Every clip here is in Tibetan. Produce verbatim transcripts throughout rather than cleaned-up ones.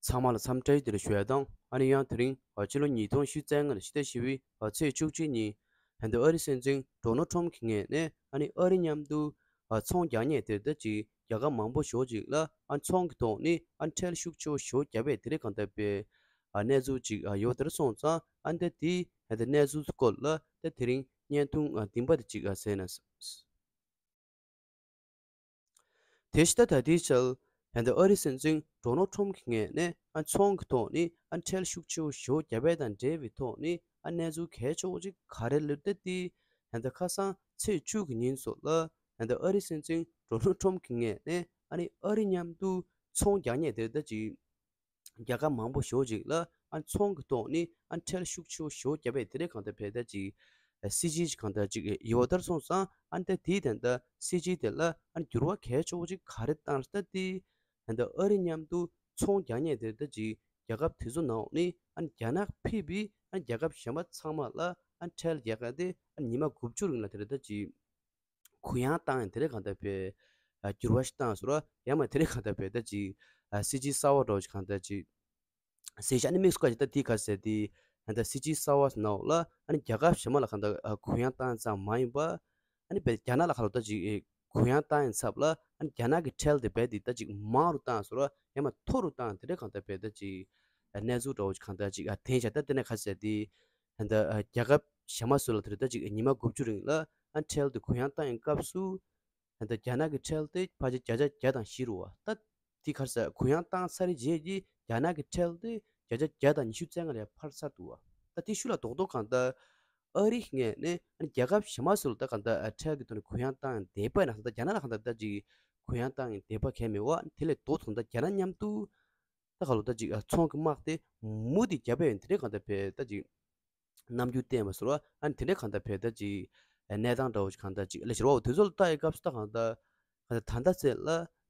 ཚང་མ་ལ་འཚམས་འདྲི་བཀྲ་ཤིས་བདེ་ལེགས་ཞུ་ཡ་དང་། ཨ་ནི་ཡང་དེ་རིང་ཕྱི་ལོ་ཉིས་སྟོང་ཉི་ཤུ་རྩ་ལྔ་ནི་ཕྱི་ཟླ་བཞི་པའི་ཚེས་བཅུ་གཅིག་ཉིན་ད་ལྟ་ཨ་རིའི་སྲིད་འཛིན་ཌོ་ནལ་ཊམ་གྱི་ངོས་ནས་ཨ་ནི་ཨ་རི་མཉམ་དུ་ཨ་ཚོང་རྒྱག་མཁན་དེ་འདྲ་ཅིག་རྒྱལ་ཁབ་མང་པོ་ཞེ་པོ་ཅིག་ལ་ཨ་ཚོང་གི་ཐོག་ནས་ཨ་ཁྲལ་ཤུགས་ཆེ་བོ་ཞེ་པོ་བརྒྱབ་པའི་དེ་འདྲ་གང་ལྟར་བའི་ཨ་གནས་ཚུལ་ཅིག་ཨ་ཡོད་པ་དེ་འདྲ་སོང་ཙང་། ཨ་ནི་ད་དེའི་ད་ལྟ་གནས་ཚུལ་སྐོར་ལ་ད་དེ་རིང་བརྙན་ཐུང་ཨ་བདུན་པ་དེ་ཅིག་ཨ་གསན་ན། དེ་ཕྱི་ཟླ་ད་ལྟའི་ཆར་ད་ལྟ་ཨ་རིའི་སྲིད་འཛིན་ཌོ་ནལ་ཊམ་གྱི་ངོས་ནས་ཨ་ཚོང་གི་ཐོག་ནས་ཨ་ཁྲལ་ཤུགས་ཆེ་བོ་ཞེ་པོ་བརྒྱབ་པ་དང་འབྲེལ་བའི་ཐོག་ནས་ཨ་གནས་ཚུལ་གལ་ཆེ་བོ་ཅིག་ག་རེ་ལབ་ན། ད་དེ་ད་ལྟ་ཁ་སང་ཚེས་བཅུ་གི་ཉིན་སོགས་ལ་ད་ལྟ་ཨ་རིའི་སྲིད་འཛིན་ཌོ་ནལ་ཊམ་གྱི་ངོས་ནས་ཨ་ནི་ཨ་རི་མཉམ་དུ་ཚོང་རྒྱག་མཁན་དེ་འདྲ་ཅིག་རྒྱལ་ཁབ་མང་པོ་ཞེ་པོ་ཅིག་ལ་ཨ་ཚོང་གི་ཐོག་ནས་ཨ་ཁྲལ་ཤུགས་ཆེ་བོ་ཞེ་པོ་བརྒྱབ་པའི་དེ་འདྲ་གང་ལྟར་བའི་ད་ཅིག་སྲིད་ཇུས་ཅིག་གང་ལྟར་ཅིག་ཡོད་པ་དེ་འདྲ་སོང་ཙང་། ཨ་ནི་ད་དེའི་ད་ལྟ་སྲིད་ཇུས་དེ་ལ་ཨ་འགྱུར་བ་གལ་ཆེ་བོ་ཅིག་ག་རེ་བཏང་ད་དེ་ད་ལྟ་ཨ་རི་མཉམ་དུ་ཚོང་རྒྱག་མཁན་དེ་འདྲ་ཅིག་རྒྱལ་ཁབ་དེ་ཚོ་ནང་ནས་ཨ་རྒྱ་ནག་ཕེབས་པའི་ཨ་རྒྱལ་ཁབ་གཞན་པ་ཚང་མ་ལ་ཨ་ཁྲལ་རྒྱག་ག་དེ་ཨ་ཉི་མ་དགུ་བཅུ་རིང་ལ་དེ་འདྲ་ད་ཅིག་གུ་ཡངས་བཏང་ཡང་དེ་འདྲ་གང་ལྟར་བའི་ཨ་འགྱུར་བ་ཞིག་བཏང་ཟེར་བ། ཡང་མ་དེ་འདྲ་གང་ལྟར་བའི་ད་ཅིག་ཨ་སྲིད་ཇུས་གསར་བ་འདྲ་བོ་ཞིག་གང་ལྟར་ཅིག་ཟེར་ཤག་ཨ་ནི་དམིགས་སུ་བཀར་ཅིག་ད་དེ་ག་ཟེར་དེ་ད་ལྟ་སྲིད་ཇུས་གསར་བ་ནང་ལ་ཨ་ནི་རྒྱལ་ཁབ་གཞན་པ་ལ་གང་ལྟར་ཨ་གུ་ཡངས་བཏང་ཙམ་མ་ཡིན་པ། ཨ་ནི་བའི་རྒྱ་ནག་ལ་ག་ལོ་ད་ཅིག་ཨེ་གུ་ཡངས་བཏང་ཡིན་ཚབ་ལ་ཨ་ནི་རྒྱ་ནག་གི་ཁྲལ་དེ་བའི་དེ་ད་ཅིག་མང་རུ་བཏང་ཟེར་བ། ཡང་མ་མཐོ་རུ་བཏང་། དེ་འདྲ་གང་ལྟར་བའི་ད་ཅིག་ཨ་གནས་ཚུལ་འདྲ་བོ་ཞིག་གང་ལྟར་ཅིག་ཨ་བསྟན་ཤག་ད་དེ་ནས་ག་ཟེར་དེ་ད་ལྟ་ཨ་རྒྱལ་ཁབ་གཞན་པ་ཚོ་ལ་དེ་འདྲ་ད་ཅིག་ཉི་མ་དགུ་བཅུ་རིང་ལ་ཨ་ཁྲལ་དེ་གུ་ཡངས་བཏང་ཡིན་སྐབས་སུ། ད་ལྟ་རྒྱ་ནག་གི་ཁྲལ་དེ་ཕལ་ཆེར་བརྒྱ་ཆ་བརྒྱ་དང་བཞི་རུ་བ། ད་དེ་ག་རེ་ཟེར་གུ་ཡངས་བཏང་ཚར་རྗེས་ཀྱི་རྒྱ་ནག་གི་ཁྲལ་དེ་བརྒྱ་ཆ་བརྒྱ་དང་ཉི་ཤུ་རྩ་ལྔ་ལ་འཕར་ཚར་འདུག་བ། ད་དེ་ཤུགས་ལ་རྡོག་རྡོག་གང་ལྟར་ཨ་རིའི་ངོས་ནས་ཨ་ནི་རྒྱལ་ཁབ་གཞན་པ་ཚོ་ལ་ད་གང་ལྟར་ཨ་ཁྲལ་གྱི་ཐོག་ནས་གུ་ཡངས་བཏང་ཡང་བསྡད་པ་ཡིན་ན། ད་རྒྱ་ནག་ལ་གང་ལྟར་ད་ཅིག་གུ་ཡངས་བཏང་ཡང་བསྡད་པ་གང་ཡང་མེད་བ། དེ་ལས་ལྡོག་ཙམ་ད་རྒྱ་ནག་མཉམ་དུ་ད་ག་ལོ་ད་ཅིག་ཨ་ཚོང་གི་དམག་དེ་མུ་མཐུད་བརྒྱབ་པ་ཡིན་དེ་འདྲ་གང་ལྟར་བས་ད་ཅིག་རྣམ་འགྱུར་བསྟན་པ་ཟེར་བ། ཨ་ནི་དེ་འདྲ་གང་ལྟར་བས་ད་ཅིག་གནས་སྟངས་འདྲ་བོ་ཞིག་གང་ལྟར་ཅིག་ལས་བྱེད་པ་འོ་དེ་ཚོ་ལ་ལྟ་ཡི་སྐབས་སུ་ད་གང་ལྟར་གང་ལྟར་ད་ལྟ་ཚེ་ལ་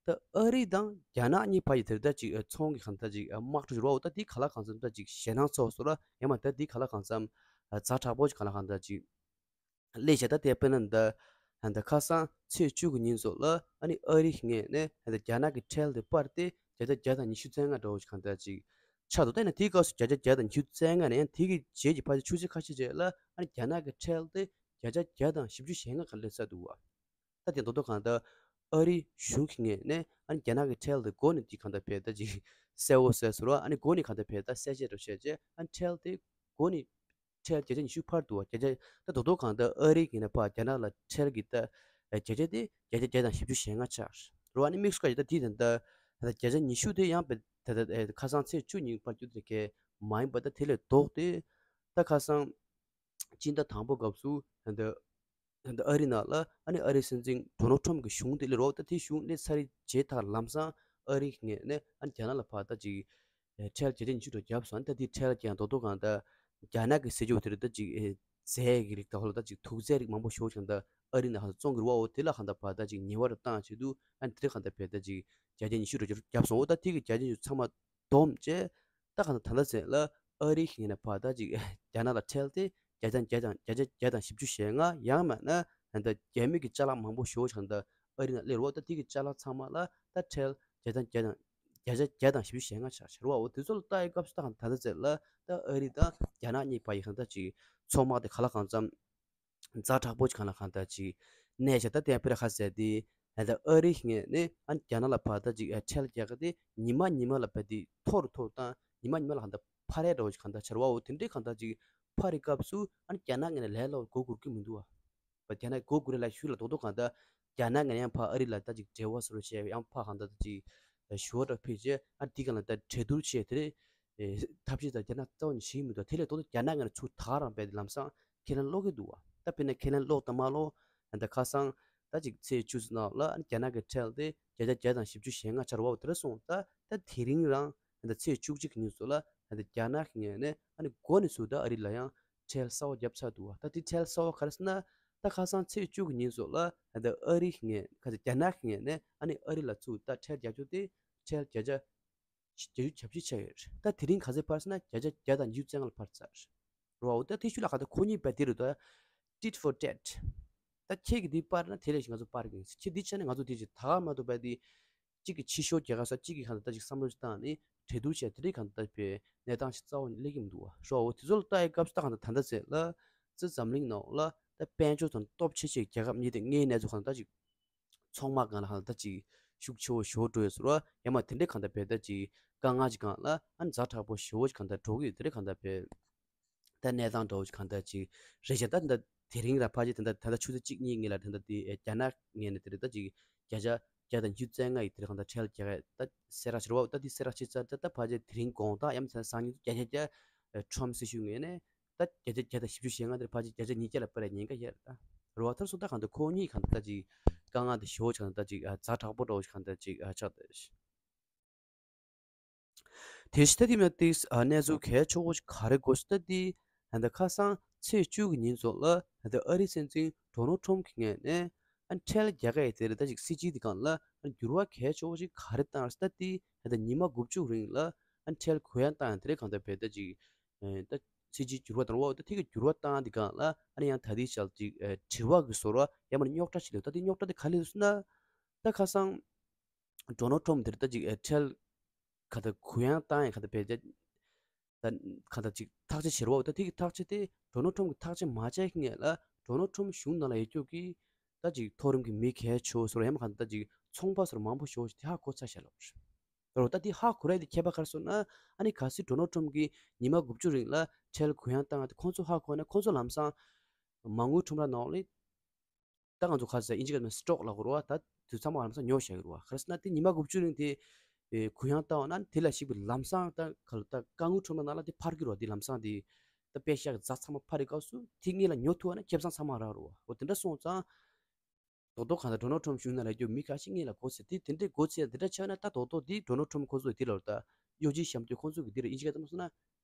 ད་ཨ་རི་དང་རྒྱ་ནག་གཉིས་བར་གྱི་དེ་ད་ཅིག་ཚོང་གི་གང་ལྟར་ཅིག་དམག་འཁྲུག་ཞུ་བ་འོ། ད་དེ་ག་ལ་གང་འཚམ་ད་ཅིག་ཞེད་སྣང་ཚ་བོ་ཟེར་བ། ཡང་མ་ད་དེ་ག་ལ་གང་འཚམ་ཛ་དྲག་པོ་ཞིག་གང་ལ་གང་ལྟར་ཅིག་ལས་བྱ་ད་དེ་དཔེར་ན་ད་ད་ཁ་སང་ཚེས་བཅུ་གི་ཉིན་སོགས་ལ་ཨ་ནི་ཨ་རིའི་ངོས་ནས་ད་རྒྱ་ནག་གི་ཁྲལ་དེ་སྤར་ཏེ་བརྒྱ་ཆ་བརྒྱ་དང་ཉི་ཤུ་རྩ་ལྔ་འདྲ་བོ་ཞིག་གང་ལྟར་ཅིག་ཆགས་འདུག་ད་ཡིན་ན་དེའི་སྐབས་སུ་བརྒྱ་ཆ་བརྒྱ་དང་ཉི་ཤུ་རྩ་ལྔ་ནས་ཡང་དེ་གི་རྗེས་ཀྱི་ཕལ་ཆེར་ཆུ་ཚོད་ཁ་ཤས་རྗེས་ལ་ཨ་ནི་རྒྱ་ནག་གི་ཁྲལ་དེ་བརྒྱ་ཆ་བརྒྱ་དང་བཞི་བཅུ་ཞེ་ལྔ་ག་སླེབས་ཚར་འདུག་བ། ད་དེ་མདོག་མདོག་གང་ལྟར་ཨ་རིའི་གཞུང་གི་ངོས་ནས་ཨ་ནི་རྒྱ་ནག་གི་ཁྲལ་དེ་འགོ་ནས་དེ་གང་ལྟར་བས་ད་ཅིག་གསལ་བོ་གསལ་ཟེར་བ། ཨ་ནི་འགོ་ནས་གང་ལྟར་བས་ད་གསལ་བཤད་འདྲ་བཤད་རྗེས་ཨ་ནི་ཁྲལ་དེ་འགོ་ནས་ཁྲལ་བརྒྱ་ཆ་ཉི་ཤུ་འཕར་འདུག་བ། བརྒྱ་ཆ་ད་མདོག་མདོག་གང་ལྟར་ཨ་རིའི་ངོས་ནས་ཕར་རྒྱ་ནག་ལ་ཁྲལ་གྱི་ད་བརྒྱ་ཆ་དེ་བརྒྱ་ཆ་བརྒྱ་དང་བཞི་བཅུ་ཞེ་ལྔ་ཆགས་རེད་བ། ཨ་ནི་དམིགས་སུ་བཀར་ཡོད་ད་དེ་ད་ད་བརྒྱ་ཆ་ཉི་ཤུ་དེ་ཡང་བས་ད་ད་ཁ་སང་ཚེས་བཅུ་ཉིན་འཕར་རྒྱུ་དེ་གས་མ་ཡིན་པ། ད་དེ་ལས་ལྡོག་སྟེ་ད་ཁ་སང་སྤྱི་ཟླ་དང་པོ་སྐབས་སུ་ད་ད་ཨ་རི་ནང་ལ་ཨ་ནི་ཨ་རིའི་སྲིད་འཛིན་ཌོ་ནལ་ཊམ་གྱི་གཞུང་དེ་སླེབས་རོགས། ད་དེ་གཞུང་སླེབས་ཚར་རྗེས་ད་ལམ་སང་ཨ་རིའི་ངོས་ནས་ཨ་ནི་རྒྱ་ནག་ལ་ཕར་ད་ཅིག་ཁྲལ་བརྒྱ་ཆ་ཉི་ཤུ་འདྲ་བརྒྱབ་སོང་། ད་དེ་ཁྲལ་ཀྱང་མདོག་མདོག་གང་ལྟར་རྒྱ་ནག་གི་སྲིད་ཇུས་དེ་རེད། ད་ཅིག་རྫས་ཀྱི་རིགས་དང་ལྷག་ད་ཅིག་དུག་རྫས་རིགས་མང་པོ་ཞེ་པོ་ཅིག་གང་ལྟར་ཨ་རི་ནང་ཧ་བཙོང་གི་རེད་བ། འོ་དེ་ལ་གང་ལྟར་ཕར་ད་ཅིག་ཉེས་པ་རེ་བཏང་བྱེད་དུས་ཨ་ནི་དེ་རེད་གང་ལྟར་བས་ད་ཅིག་བརྒྱ་ཆ་ཉི་ཤུ་འདྲ་བརྒྱབ་སོང་། འོ་ད་དེ་གི་བརྒྱ་ཆ་ཉི་ཤུ་ཚང་མ་བསྡོམས་བྱས། ད་གང་ལྟར་ད་ལྟ་ཟེར་ལ་ཨ་རིའི་ངོས་ནས་ཕར་ད་ཅིག་རྒྱ་ནག་ལ་ཁྲལ་དེ་བརྒྱ་ཆ་བརྒྱ་དང་བརྒྱ་ཆ་བརྒྱ་དང་བཞི་བཅུ་ཞེ་ལྔ། ཡང་མིན་ན་ད་རྒྱ་མི་གི་ཅ་ལག་མང་པོ་ཞེ་པོ་ཞིག་ད་ཨ་རི་ནང་སླེབས་རོགས། ད་དེ་གི་ཅ་ལག་ཚང་མ་ལ་ད་ཁྲལ་བརྒྱ་དང་བརྒྱ་དང་བརྒྱ་ཆ་བརྒྱ་དང་བཞི་བཅུ་ཞེ་ལྔ་ཆགས་ཤར་བ། འོ་དེ་ཚོ་ལ་ལྟ་ཡི་སྐབས་སུ་ད་གང་ད་ལྟ་ཟེར་ལ་ད་ཨ་རི་དང་རྒྱ་ནག་གཉིས་བར་ཡི་གང་ད་ཅིག་ཚོང་དམག་དེ་ག་ལ་གང་འཚམ་ཛ་དྲག་པོ་ཅིག་གང་ལ་གང་ལྟར་ཅིག་གནས་བྱ། ད་དེ་ཡང་དཔེར་ཁ་ཟེར་དེ་ད་ཨ་རིའི་ངོས་ནས་ཨ་རྒྱ་ནག་ལ་ཕར་ད་ཅིག་ཁྲལ་རྒྱག་གི་དེ་ཉི་མ་ཉི་མ་ལ་ཕར་དེ་མཐོ་རུ་མཐོ་རུ་བཏང་། ཉི་མ་ཉི་མ་ལ་གང་ལྟར་འཕར་ཡ་འདྲ་བོ་ཅིག་གང་ལྟར་ཆགས་བ། འོ་དེ་འདྲའི་གང་ལྟར་ཅིག་འཕར་བའི་སྐབས་སུ་ཨ་རྒྱ་ནག་ངོས་ནས་ལས་སླ་པོ་མགོ་སྒུར་གི་མི་འདུག་བ། བརྒྱ་ཆ་ཉི་ཤུ་འགོ་སྒུར་ལ་ཤུལ་ལ་རྡོག་རྡོག་གང་ལྟར་རྒྱ་ནག་ངོས་ནས་ཡང་ཕར་ཨ་རི་ལ་ད་ཅིག་འབྲེལ་བ་བཟོ་རོགས་བྱས། ཡང་ཕར་གང་ལྟར་ད་ཅིག་ཞུ་བ་འདྲ་ཕུལ་བྱས། ཨ་འདི་གང་ལ་ད་གྲོས་བསྡུར་བྱས། དེ་རེད་ཐབས་ཤེས་ད་རྒྱ་ནག་རྩ་བ་ནས་བྱེད་མི་འདུག་དེ་ལས་ལྡོག་སྟེ་རྒྱ་ནག་ངོས་ནས་ཚུར་ད་རང་རྦད་དེ་ལམ་སང་ཁས་ལེན་སློག་གི་འདུག་བ། ད་དཔེར་ན་ཁས་ལེན་སློག་དང་མ་སློག་ད་ཁ་སང་ད་ཅིག་ཚེས་བཅུ་ནང་ལ་རྒྱ་ནག་གི་ཁྲལ་དེ་བརྒྱ་ཆ་བརྒྱ་དང་བཞི་བཅུ་ཞེ་ལྔ་ཆགས་རེད་བ། དེ་འདྲ་སོང་ཙང་ད་དེ་རིང་རང་ད་ཚེས་བཅུ་གཅིག་གི་ཉིན་སོགས་ལ་ད་རྒྱ་ནག་གི་ངོས་ནས་ཨ་ནི་འགོ་ནས་ཚུར་ད་ཨ་རི་ལ་ཡང་ཁྲལ་གསར་པ་བརྒྱབ་ཚར་འདུག་བ། ད་དེ་ཁྲལ་གསར་པ་ག་རེ་ཟེར་ན། ད་ཁ་སང་ཚེས་བཅུ་གི་ཉིན་སོགས་ལ་ད་ཨ་རིའི་ངོས་ཁ་ཚ་རྒྱ་ནག་གི་ངོས་ནས་ཨ་ནི་ཨ་རི་ལ་ཚུར་ད་ཁྲལ་རྒྱག་རྒྱུ་དེ་ཁྲལ་བརྒྱ་ཆ་བརྒྱད་ཅུ་གྱ་བཞི་ཆགས་ཡོད་རེད། ད་དེ་རིང་ག་ཚོད་འཕར་ཟེར་ན་བརྒྱ་ཆ་བརྒྱ་དང་ཉི་ཤུ་རྩ་ལྔ་ལ་འཕར་ཚར་རེད་བ། འོ་ད་དེ་ཤུལ་ལ་ག་ད་ཁོ་གཉིས་བས་དེ་རུ་ད་tit for tat། ད་ཁྱེད་ཀྱིས་འདི་སྤར་ན་དེ་ལས་ང་ཚོ་སྤར་གི་ཡིན། ཁྱེད་འདི་བྱས་ན་ང་ཚོ་དེ་ཅིག་ད་ག་མ་གཏོགས་པ་དེ་གཅིག་གིས་ཕྱི་ཤོག་རྒྱག་ག་ས་གཅིག་གིས་གང་ལྟར་ད་ཅིག་བསམ་བློ་ཅིག་བཏང་ནས་ གྲོས་བསྡུར་བྱས་དེ་འདྲའི་གང་ལྟར་པའི་གནས་སྟངས་ཤིག་རྩ་བ་ནས་སླེབས་ཀྱི་མི་འདུག་བ། རོ་འོ་དེ་ཚོ་ལ་ལྟ་ཡི་སྐབས་སུ་ད་གང་ལྟར་ད་ལྟ་ཟེར་ལ་ཙི་འཛམ་གླིང་ནང་ལ་ད་དཔལ་འབྱོར་དང་སྟོབས་ཆེ་ཆེ་རྒྱལ་ཁབ་གཉིས་དེ་དངོས་གནས་ཚུལ་གང་ལྟར་ཅིག་ཚོང་དམག་སྒང་ལ་གང་ལྟར་ཅིག་ཤུགས་ཆེ་བོ་ཞེ་བོ་འགྲོ་ཡོད་ཟེར་བ། ཡང་མ་དེ་འདྲའི་གང་ལྟར་བས་ད་ཅིག་དཀའ་ངལ་ཅིག་སྒང་ལ་ཨ་ཛ་དྲག་པོ་ཞེ་བོ་ཅིག་གང་ལྟར་འགྲོ་གི་ཡོད། དེ་འདྲའི་གང་ལྟར་བས་ད་གནས་སྟངས་འདྲ་བོ་ཅིག་གང་ལྟར་ཅིག་རེད་ཤག་ད་ད་དེ་རིང་ལ་ཕལ་ཆེར་ད་ད་ད་ཆུ་ཚོད་གཅིག་གཉིས་ངེས་ལ་ད་ད་དེ་རྒྱ་ནག་ངོས་ནས་དེ་རེད་ད་ཅིག་བརྒྱ་ཆ་བརྒྱ་དང་ཉི་ཤུ་རྩ་ལྔ་ཡི་དེ་རེད་གང་ལྟར་ཁྲལ་རྒྱག་ཡ་ད་གསལ་བསྒྲགས་བྱེད་རོགས། ད་དེ་གསལ་བསྒྲགས་བྱེད་ཚར་ད་ད་ཕལ་ཆེར་དེ་རིང་དགོང་དག་ཡང་མཚན་སང་ཉིན་བརྒྱ་ཆ་བརྒྱ་ཁྲོམ་སྲིད་གཞུང་ངོས་ནས་ད་བརྒྱ་ཆ་བརྒྱ་དང་བཞི་བཅུ་ཞེ་ལྔ་དེར་ཕལ་ཆེར་བརྒྱ་ཆ་ཉིས་བརྒྱ་ལ་སྤར་ཡ་ཉེན་ཁ་ཡོད་རེད་ད། རེད་བ། ད་སོང་ད་གང་ལྟར་ཁོ་གཉིས་གང་ལྟར་ཅིག་དཀའ་ངལ་དེ་ཞེ་བོ་ཅིག་གང་ལྟར་ཅིག་ཛ་དྲག་པོ་འདྲ་བོ་ཅིག་གང་ལྟར་ཅིག་ཆགས་བསྡད། དེ་བཞིན་ད་དེ་མ་ཏིག་གནས་ཚུལ་གལ་ཆེ་བོ་ཞིག་ག་རེ་དགོས་ཟེར་ད་དེ་ད་ལྟ་ཁ་སང་ཚེས་བཅུ་གི་ཉིན་ཚོ་ལ་ད་ལྟ་ཨ་རིའི་སྲིད་འཛིན་ཌོ་ནལ་ཊམ་གྱི་ངོས་ནས་ཨ་ཁྲལ་རྒྱག་ག་ཡི་དེ་རེད་ད་ཅིག་སྲིད་ཇུས་དེ་སྒང་ལ་ཨ་འགྱུར་བ་གལ་ཆེ་བོ་ཞིག་ག་རེ་བཏང་ཟེར་ད་དེ་ད་ལྟ་ཉི་མ་དགུ་བཅུ་རིང་ལ་ཨ་ཁྲལ་གུ་ཡངས་བཏང་ཡང་དེ་རེད་གང་ལྟར་བས་ད་ཅིག་ད་སྲིད་ཇུས་འགྱུར་བ་བཏང་བ་ད་དེ་གི་འགྱུར་བ་བཏང་དེ་སྒང་ལ་ཨ་ནི་ཡང་ད་དེ་ཞལ་ཅིག་དྲི་བ་གི་བཟོ་འདྲ་ཡང་མ་རྙོག་དྲ་ཞིག་ལ་ད་དེ་རྙོག་དྲ་དེ་ག་རེ་ཟེར་ན་ད་ཁ་སང་ཌོ་ནལ་ཊམ་དེར་ད་ཅིག་ཨེ་ཁྲལ་ག་ད་གུ་ཡངས་བཏང་ཡང་ག་ད་བས་ད་ག་ད་ཅིག་ཐག་གཅོད་བྱེད་རོགས། ད་དེ་གི་ཐག་གཅོད་དེ་ཌོ་ནལ་ཊམ་གི་ཐག་གཅོད་མ་བྱས་ཀྱི་ངེས་ལ་ཌོ་ནལ་ཊམ་གཞུང་ནང་ལ་ཡོད་རྒྱུ་གི་ད་ཅིག་མཐོ་རིམ་གྱི་མི་གལ་ཆེ་བོ་སོགས་ཡང་མ་ག་ད་ཅིག་ཚོང་པ་སོགས་མང་པོ་ཞིག་དེ་ཧ་གོ་ཚར་བཞག་ལབ་རེད། ད་དེ་ཧ་གོ་རེད་དེ་ཁྱད་པར་ག་རེ་སོང་ན་ཨ་ནི་གལ་སྲིད་ཌོ་ནལ་ཊམ་གི་ཉི་མ་དགུ་བཅུ་རིང་ལ་ཁྲལ་གུ་ཡངས་བཏང་ཡང་དེ་ཁོང་ཚོ་ཧ་གོ་ན་ཁོང་ཚོ་ལམ་སང་མ་དངུལ་ཁྲོམ་ར་ནང་ལ་ད་ང་ཚོ་ཁ་ཟས་ཨིན་ཇི་སྐད་ནང་སི་ཊོག་ལབ་དགོས་རེད་བ། ད་དུས་ཚང་མ་ལམ་སང་ཉོ་བཞག་གི་རེད་བ། ག་རེ་ཟེར་ན་དེ་ཉི་མ་དགུ་བཅུ་རིང་དེ་ཨེ་གུ་ཡངས་བཏང་བ་ན་དེ་ལ་གཞིགས་པའི་ལམ་སང་ད་ག་ལ་ད་རྐང་དངུལ་ཁྲོམ་ར་ནང་ལ་དེ་འཕར་གི་རེད་བ། དེ་ལམ་སང་དེ་ད་པེ་ཤག་གི་རྫ་ཚང་མ་འཕར་རི་སྐབས་སུ་དེ་སྔོན་ལ་ཉོ་ཐུབ་པ་ན་ཁེ་བཟང་ཚང་མ་རག་རེད་བ། འོ་དེ་འདྲ་སོང་ཙང་རྡོག་རྡོག་གང་ལྟར་ཌོ་ནལ་ཊམ་གཞུང་ནང་ལ་རྒྱུ་མི་ཁ་ཤས་སྔོན་ལ་གོ་ཚེ་དེ་དེ་འདྲའི་གོ་ཚེ་དེ་འདྲ་ཆགས་ན་ད་རྡོག་རྡོག་དེ་ཌོ་ནལ་ཊམ་ཁོ་ཚོས་དེ་ལ་ད་གཡོ་ཇུས་བཤམས་རྒྱུ་ཁོ་ཚོ་གི་དེ་ལ་ཨིན་ཇི་སྐད་ཙམ་སོང་ན།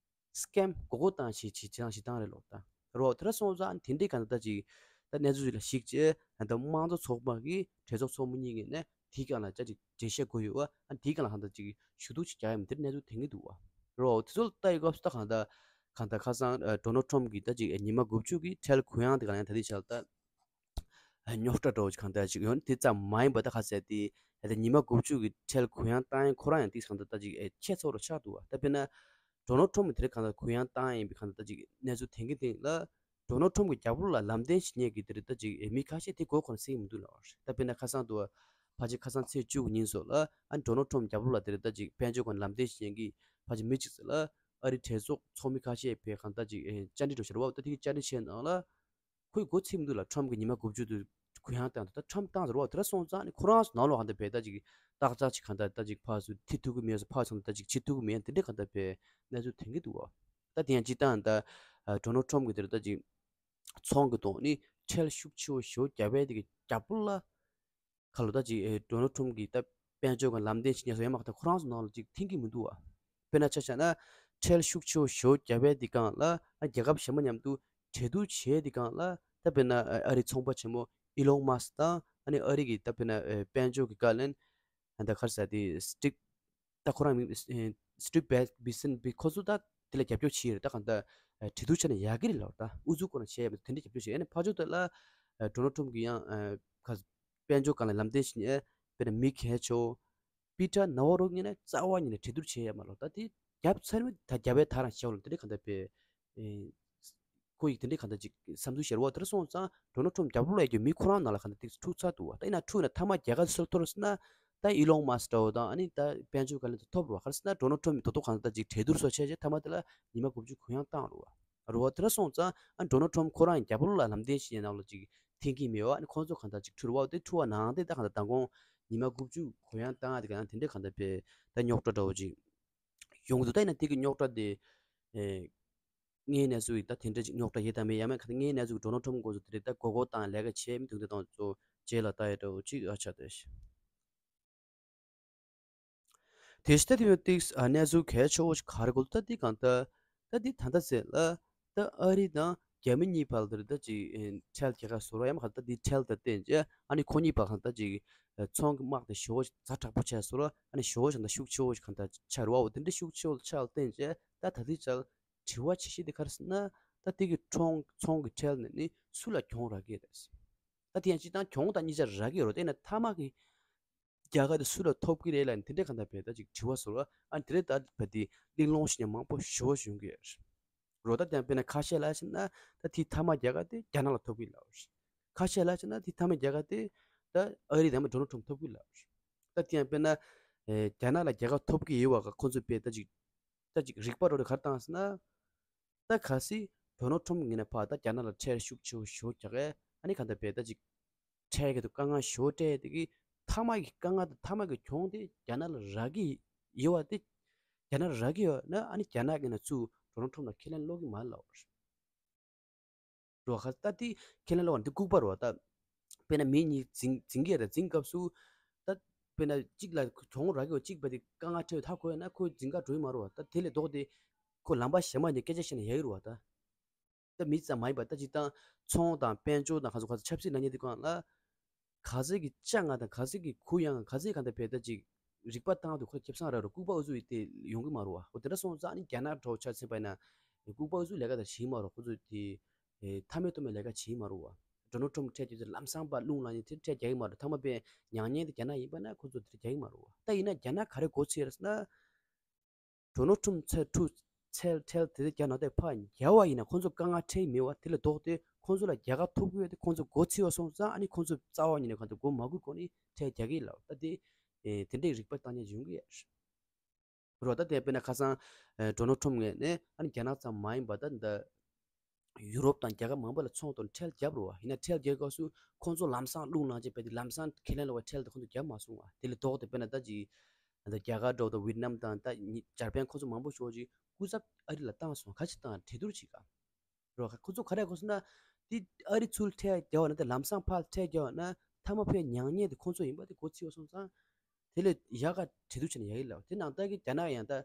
སི་ཀེམ་མགོ་སྐོར་བཏང་བྱེད་བྱེད་བྱེད་སྟངས་ཤིག་བཏང་རེད་ལོ་ད། རོ་དེ་འདྲ་སོང་ཙང་དེ་འདྲའི་ག་ད་ལྟ་ཅིག་ད་གནས་ཚུལ་ཅིག་ལ་གཞིགས་བྱས་ད་ལྟ་དམངས་གཙོ་ཚོགས་པ་གི་གྲོས་ཚོགས་ཚོགས་མི་གཉིས་ཀྱིས་ནས་དེའི་སྒང་ལ་ཅག་ཅིག་འགྲེལ་བཤད་དགོས་ཡོད་བ། ཨ་དེའི་སྒང་ལ་གང་ལྟར་ཅིག་ཞུ་གཏུག་ཅིག་རྒྱག་ཡ་མི་དེར་གནས་ཚུལ་དེ་འདྲ་འདུག་བ། རོ་དེ་ཚོ་ལ་ལྟ་ཡི་སྐབས་སུ་ད་གང་ལྟར་གང་ལྟར་ཁ་སང་ཌོ་ནལ་ཊམ་གྱིས་ད་ཅིག་ཉི་མ་དགུ་བཅུ་གི་ཁྲལ་གུ་ཡངས་དེ་གང་ཡང་ད་ལྟའི་ཆར་ད་རྙོག་དྲ་འདྲ་བོ་ཅིག་གང་ལྟར་ཅིག་ཡོད་ན་དེ་ཙམ་མ་ཡིན་པ་ད་ཁ་གསལ་དེ་ད་ཉི་མ་དགུ་བཅུ་གི་ཁྲལ་གུ་ཡངས་བཏང་ཡང་ཁོ་རང་ཡང་དེ་གང་ལྟར་ད་ཅིག་ཁྱད་མཚར་བོ་ཆགས་འདུག་བ། ད་དཔེར་ན། ཌོ་ནལ་ཊམ་གྱིས་དེ་རིང་གང་ལྟར་གུ་ཡངས་བཏང་ཡིན་པའི་གང་ལྟར་ཅིག་གནས་ཚུལ་ཐོན་གྱི་སྟེང་ལ། ཌོ་ནལ་ཊམ་གྱི་རྒྱབ་ལོགས་ལ་ལམ་སྟོན་བྱེད་མཁན་གྱི་དེ་རིང་ད་ཅིག་མི་ཁ་ཤས་དེ་མགོ་འཁོར་ནས་སེང་མི་འདུག་ལབ་པ་རེད། ད་དཔེར་ན་ཁ་སང་དུ་ཕལ་ཆེར་ཁ་སང་ཚེས་བཅུ་གི་ཉིན་སོགས་ལ་ཨ་ཌོ་ནལ་ཊམ་རྒྱབ་ལོགས་ལ་དེ་རིང་ད་ཅིག་དཔལ་འབྱོར་སྒང་ལམ་སྟོན་བྱེད་མཁན་གྱི་ཕལ་ཆེར་མི་གཅིག་ཙམ་ལ་ཨ་རིའི་གྲོས་ཚོགས་ཚོགས་མི་ཁ་ཤས་ཕེབས་གང་ལྟར་ཅིག་བཅར་འདྲི་འདྲ་བོ་བྱས་རེད་བ། ད་དེ་གི་བཅར་འདྲི་བྱས་ནང་ལ། ཁོས་མགོ་ཚོད་མི་འདུག་ལ་ཊམ་གྱིས་ཉི་མ་དགུ་བཅུ་དུ་གུ་ཡངས་བཏང་འདུག་ད་ཊམ་བཏང་ཟེར་བ་དེ་འདྲ་སོང་ཙང་ནི་ཁོ་རང་ཚོ་ནང་ལོགས་གང་ལྟར་བས་ད་ཅིག་བརྟག་དཔྱད་ཅིག་གང་ལྟར་ད་ཅིག་ཕར་ཚུར་ཐེ་ཐུག་གི་མེད་སོ་ཕར་ཚུར་ད་ཅིག་བྱེད་ཐུབ་གི་མེད་དེ་འདྲ་གང་ལྟར་བས་གནས་ཚུལ་ཐོན་གྱི་འདུག་བ། ད་དེ་ཡང་སྤྱིར་བཏང་ད་ཌོ་ནལ་ཊམ་གྱིས་དེར་ད་ཅིག་ཚོང་གི་ཐོག་ནི་ཁྲལ་ཤུགས་ཆེ་བོ་ཞེ་པོ་བརྒྱབ་པའི་དེ་གི་རྒྱབ་ལ། ཁ་ལོ་ད་ཅིག་ཨེ་ཌོ་ནལ་ཊམ་གྱིས་ད་དཔལ་འབྱོར་གྱི་ལམ་སྟོན་བྱེད་མཁན་སོགས་ཡང་མ་ད་ཁོ་རང་ཚོ་ནང་ལ་ཅིག་མཐུན་གྱི་མི་འདུག་བ། དཔེར་ན་ཆ་བཞག་ན་ཁྲལ་ཤུགས་ཆེ་བོ་ཞེ་པོ་བརྒྱབ་པའི་འདི་སྒང་ལ་ཨ་རྒྱལ་ཁབ་གཞན་པ་མཉམ་དུ་གྲོས་བསྡུར་བྱས་འདི་སྒང་ལ་ད་དཔེར་ན་ཨ་རིའི་ཚོང་པ་ཆེན་མོ་ཨི་ལོན་མཱ་སི་དང་ཨ་ནི་ཨ་རི་གི་ད་དཔེར་ན་ཨེ་དཔལ་འབྱོར་གྱི་བཀའ་བློན་ཨ་ད་ག་རེ་ཟེར་དེ་སི་ཊིབ་ད་ཁོ་རང་མིང་ཨེ་སི་ཊིབ་བྷེ་སི་སན་བྷི་ཁོ་ཚོ་ད་དེ་ལ་རྒྱབ་སྐྱོར་བྱས་ཡོད་རེད། ད་གང་ལྟར་ཨེ་གྲོས་བསྡུར་བྱས་ན་ཡག་གི་རེད་ལབ་ད་ཨུ་ཚུགས་སྐོར་ནས་བྱས་ཡོད་མེད་དེ་འདྲ་རྒྱབ་སྐྱོར་བྱས་ཡོད་ནས་ཕར་ཕྱོགས་དེ་ལ་ཨེ་ཌོ་ནལ་ཊམ་གྱིས་ཡང་ཨེ་ག་དཔལ་འབྱོར་སྒང་ལ་ལམ་སྟོན་བྱེད་མཁན་དཔེར་ན་མི་གལ་ཆེ་བོ་པི་ཊར་ནཱ་ཝ་རོ་གཉིས་ནས་རྩ་བ་ཉིད་ནས་གྲོས་བསྡུར་བྱས་ཡོད་མ་ལོ། ད་དེ་རྒྱབ་ཚར་མི་ད་རྒྱབ་པའི་ཐག་རང་བཞག་ལོ་དེ་འདྲ་གང་ལྟར་བས་ཨེ་ཁོ་ཡིས་དེ་འདྲའི་གང་ལྟར་ཅིག་བསམ་ཚུལ་བཤད་རོགས་དེར་སོང་ཙང་ཌོ་ནལ་ཊམ་རྒྱབ་ལོགས་ལ་ཡོད་རྒྱུ་མི་ཁོ་རང་ནང་ལ་གང་ལྟར་ཏིག་འཁྲུག་ཚར་འདུག་བ། ད་ཡིན་ན་འཁྲུག་ན་མཐའ་མ་རྒྱལ་ཁ་སུ་ལ་ཐོབ་རེད་ཟེར་ན་ད་ཨི་ལོན་མཱ་སི་འདྲ་བོ་དང་ཨ་ནི་ད་དཔལ་འབྱོར་བཀའ་བློན་ཚོ་ཐོབ་རེད་བ། ག་རེ་ཟེར་ན་ཌོ་ནལ་ཊམ་མི་ཏོག་ཏོག་གང་ལྟར་ཅིག་གྲོས་བསྡུར་སོགས་བྱས་རྗེས་མཐའ་མ་དེ་ལ་ཉི་མ་དགུ་བཅུ་གུ་ཡངས་བཏང་རེད་བ། རེད་བ། དེར་སོང་ཙང་ཨ་ཌོ་ནལ་ཊམ་ཁོ་རང་ཡང་རྒྱབ་ལོགས་ལ་ལམ་སྟོན་བྱེད་ནང་ལ་ཅིག་འཐེན་གྱི་མེད་བ། ཨ་ནི་ཁོང་ཚོ་གང་ལྟར་ཅིག་འཁྲུག་རེད་བ། དེ་འཁྲུག་པ་ནང་དེ་ད་གང་ལྟར་མདང་དགོང་ཉི་མ་དགུ་བཅུ་གུ་ཡངས་བཏང་ཡ་དེ་གང་ལྟར་དེ་འདྲའི་གང་ལྟར་བས་ད་རྙོག་དྲ་འདྲ་བོ་ཅིག་ཡོང་གི་འདུག་ད་ཡིན་ན་དེ་གི་རྙོག་དྲ་དེ་ཨེ། ངའི་གནས་ཚུལ་ཡིན་ད་དེ་འདྲ་ཅིག་རྙོག་དྲ་ཡོད་དམ་མེད་ཡང་མེད་ག་ད་ངའི་གནས་ཚུལ་ཌོ་ནལ་ཊམ་སྐོར་ཚོ་དེ་རེད། ད་མགོ་སྐོར་བཏང་ལས་ཀ་བྱེད་མི་འདུག་དེ་དང་ཚོ་རྗེས་ལ་ལྟ་ཡ་འདྲ་བོ་ཅིག་ཨ་ཆ་དེ་ཞིག་དེ་ཞིག་ད་དེ་ཡོད་ཏིག་ཨ་གནས་ཚུལ་གལ་ཆེ་བོ་ཞིག་ག་རེ་གོ་ད་དེ་གང་ད་ད་དེ་ད་ད་ཟེར་ལ་ད་ཨ་རི་དང་རྒྱ་མི་གཉིས་བར་དེ་རེད། ད་ཅིག་ཁྲལ་རྒྱག་ག་བཟོ་ར་ཡང་མ་ག་ད་དེ་ཁྲལ་ད་བརྟེན་བྱས་ཨ་ནི་ཁོ་གཉིས་བར་གང་ད་ཅིག་ཚོང་གི་དམག་དེ་ཞེ་བོ་ཛ་དྲག་པོ་ཆགས་བཟོ་ར་ཨ་ནི་ཞེ་བོ་ཞིག་ད་ཤུགས་ཆེ་བོ་ཞིག་གང་ད་ཆགས་ར་བ། འོ་དེ་འདྲ་ཤུགས་ཆེ་བོ་ཆགས་བརྟེན་བྱས་ད་ད་དེ་ཅག་དྲི་བ་ཆེ་ཤོས་དེ་ག་རེ་ཟེར་ན། ད་དེ་གི་ཚོང་ཚོང་གི་ཁྲལ་ནི་ནི་སུ་ལ་གྱོང་རག་གི་རེད། ད་དེ་ཡང་སྤྱིར་བཏང་གྱོང་དང་གཉིས་ཆ་རག་གི་ཡོད་རེད། དེ་ན་མཐའ་མ་གི་ རྒྱལ་ཁ་དེ་སུ་ལ་ཐོབ་ཀྱི་རེད་ལབ་ནས་དེ་འདྲའི་གང་ལྟར་བས་ད་ཅིག་དྲི་བ་བཟོ་ར། ཨ་ནི་དེ་རེད་ད་བས་དེ་གླེང་སློང་བྱེད་མཁན་མང་པོ་ཞེ་པོ་ཅིག་ཡོང་གི་ཡོད་རེད། རོ་ད་དེ་ཡང་དཔེར་ན་ཁ་ཤས་ལ་ཟེར་ན་ད་དེའི་མཐའ་མ་རྒྱལ་ཁ་དེ་རྒྱ་ནག་ལ་ཐོབ་ཀྱི་ལབ་རེད། ཁ་ཤས་ལ་ཟེར་ན་དེའི་མཐའ་མའི་རྒྱལ་ཁ་དེ་ད་ཨ་རི་དང་མ་ཌོ་ནལ་ཊམ་ཐོབ་ཀྱི་ལབ་རེད། ད་དེ་ཡང་དཔེར་ན་ཨེ་རྒྱ་ནག་ལ་རྒྱལ་ཁ་ཐོབ་ཀྱི་ཡོད་པ་ག་ཁོ་ཚོས་དཔེ་ད་ཅིག་ད་ཅིག་རིག་པ་འདྲ་བོ་ག་རེ་བཏང་ཟེར་ན། ད་གལ་སྲིད་ཌོ་ནལ་ཊམ་ངོས་ནས་ཕར་ད་རྒྱ་ནག་ལ་ཁྲལ་ཤུགས་ཆེ་བོ་ཞེ་པོ་རྒྱག་གས། ཨ་ནི་གང་ལྟར་བས་ད་ཅིག་ཁྲལ་གྱི་དུ་དཀའ་ངལ་ཞེ་པོ་སྤྲད་དེ་གི་མཐའ་མ་གི་དཀའ་ངལ་དང་མཐའ་མ་གི་གྱོང་དེ་རྒྱ་ནག་ལ་རག་གི་ཡོད་པ་དེ། རྒྱ་ནག་ལ་རག་གི་ཡོད་ན་ཨ་ནི་རྒྱ་ནག་གི་ནང་ཚུར་ཌོ་ནལ་ཊམ་ལ་ཁས་ལེན་སློག་གི་མ་རེད་ལབ་པ་རེད། རོ་ཁ་ད་དེ་ཁས་ལེན་སློག་པ་འདི་ལྐུགས་པ་རེད་བ་ད། དཔེར་ན་མི་གཉིས་འཛིང་འཛིང་གི་ཡོད་ད་འཛིང་སྐབས་སུ། ད་དཔེར་ན་གཅིག་ལ་གྱོང་རག་གི་ཡོད་གཅིག་བས་དེ་དཀའ་ངལ་འཕྲད་ཐག་གོ་ཡོད་ན་ཁོ་འཛིང་ག་འགྲོ་ཡི་མ་རེད་བ། ད་དེ་ལས་ལྡོག་སྟེ་ཁོ་ལམ་པ་གཞན་མ་ནས་སྐད་ཆ་བཤད་ན་ཡག་གི་རེད་བ་ད། ད་མི་ཙམ་མ་ཡིན་པ་ད་སྤྱིར་བཏང་ཚོང་དང་དཔལ་འབྱོར་དང་ག་ཚོད་ག་ཚོད་ཆབ་སྲིད་ལབ་མཁན་དེ་སྒང་ལ། ག་ཚོད་ཀྱི་ལྕགས་ང་དང་ག་ཚོད་ཀྱི་གུ་ཡངས་ག་ཚོད་གང་ལྟར་བས་ད་ཅིག་རིག་པ་བཏང་དུས་ཁོ་ཁེ་བཟང་རག་རུ་ལྐུགས་པ་ཨུ་ཚུགས་ཡིན་ཏེ་ཡོང་གི་མ་རེད་བ། འོ་དེ་འདྲ་སོང་ཙང་ཨ་ནི་རྒྱ་ནག་འདྲ་བོ་ཆ་མཚོན་པ་ཡིན་ན་ལྐུགས་པ་ཨུ་ཚུགས་ལས་ཀ་དེ་བྱེད་ཀྱི་མ་རེད། ཁོ་ཚོས་དེ་ཨེ་མཐའ་མའི་ཐོག་མའི་ལས་ཀ་བྱེད་ཀྱི་མ་རེད་བ། ཌོ་ནལ་ཊམ་ཁྲལ་རྒྱག་ཚེ་ལམ་སང་ཕར་རླུང་ལངས་ནས་དེ་ཁྲལ་རྒྱག་གི་མ་རེད། མཐའ་མ་དཔེ་མྱ་ངན་དེ་རྒྱ་ནག་ཡིན་པ་ན་ཁོ་ཚོ་དེ་རྒྱག་གི་མ་རེད་བ། ད་ཡིན་ན་རྒྱ་ནག་ག་རེ་མགོ་ཚོས་རེད་ཟེར་ན། ཌོ་ནལ་ཊམ་ཚད་ཁྲུ་ཚད་ཁྲལ་དེ་རྒྱ་ནག་དེ་ཕར་རྒྱག་པ་ཡིན་ན་ཁོང་ཚོ་དཀའ་ངལ་འཕྲད་ཀྱི་མེད་པ། དེ་ལས་ལྡོག་སྟེ་ཁོང་ཚོ་ལ་རྒྱལ་ཁ་ཐོབ་ཀྱི་ཡོད་དེ་ཁོང་ཚོ་མགོ་ཚོས་པ་སོང་ཙང་ཨ་ནི་ཁོང་ཚོ་རྩ་བ་ཉིད་ནས་གང་ལྟར་མགོ་མ་སྒུར་གོང་ནས་ཁྲལ་རྒྱག་གི་ལབ་ད་དེ། ཨེ་དེ་འདྲའི་རིག་པ་བཏང་མཁན་ཡོང་གི་ཡོད་རེད། རོ་ད་དེ་དཔེར་ན་ཁ་སང་ཨེ་ཌོ་ནལ་ཊམ་ངོས་ནས་ཨ་ནི་རྒྱ་ནག་ཙམ་མ་ཡིན་པ་ད་འདི། ཡུ་རོབ་དང་རྒྱལ་ཁབ་མང་པོ་ལ་ཚོང་དང་ཁྲལ་བརྒྱབ་རེད་བ། ཡིན་ན་ཁྲལ་བརྒྱབ་སྐབས་སུ་ཁོང་ཚོ་ལམ་སང་རླུང་ལངས་བྱས་པས་དེ་ལམ་སང་ཁས་ལེན་ལོག་པའི་ཁྲལ་དེ་ཁོང་ཚོ་བརྒྱབ་མ་སོང་བ། དེ་ལས་ལྡོག་སྟེ་དཔེར་ན་ད་ཅིག་ད་རྒྱ་གར་འདྲ་བོ་དང་ཝི་ཏི་ནམ་དང་ད་ཉི་འཇར་པན་ཁོང་ཚོ་མང་པོ་ཞེ་པོ་ཅིག་སྐུ་ཚབ་ཨ་རི་ལ་བཏང་སོང་། ག་ཅིག་བཏང་གྲོས་བསྡུར་བྱེད་ག་རེད་བ། ཁོང་ཚོ་ག་རེ་གོ་སོང་ན། དེ་ཨ་རི་ཚུར་ཁྲལ་རྒྱག་པ་ན་དེ་ལམ་སང་ཕར་ཁྲལ་རྒྱག་པ་ན་མཐའ་མ་ཕར་མྱ་ངན་དེ་ཁོང་ཚོ་ཡིན་པ་དེ་མགོ་ཚོས་པ་སོང་ཙང་། དེ་ལས་ཡག་ག་གྲོས་བསྡུར་བྱས་ན་ཡག་གི་ལབ། དེ་ནང་ལྟར་གྱི་རྒྱ་ནག་ཡང་ད་